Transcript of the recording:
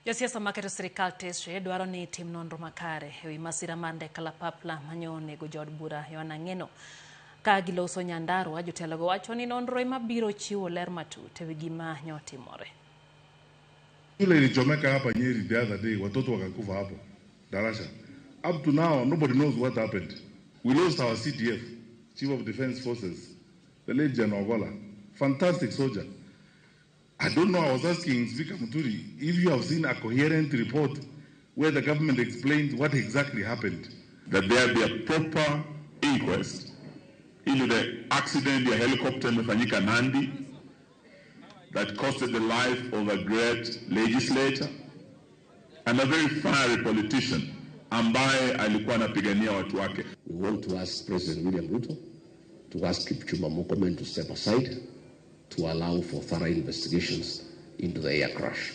Josiasa maketo sirikal tesre dwaro ni tim nonro makare ewi masira mar ndek kalapapla manyo onego jaod bura Yohana Ng'eno. Ka giloso Nyandarua, jotelogo wacho ni nonro ema biro chiwo ler matut ewi gima nyotimore. Shule ilichomeka hapa Nyeri the other day, watoto wakakufa hapo Darasha. Up to now, nobody knows what happened. We lost our CDF, Chief of Defense Forces, the late General Ogola. Fantastic soldier. I don't know, I was asking Speaker Muturi if you have seen a coherent report where the government explained what exactly happened. That there be a proper inquest into the accident ya helicopter imefanyika Nandi that costed the life of a great legislator and a very fiery politician ambaye alikuwa anapigania watu wake. We want to ask President William Ruto to ask Kipchumba Murkomen to step aside to allow for thorough investigations into the air crash.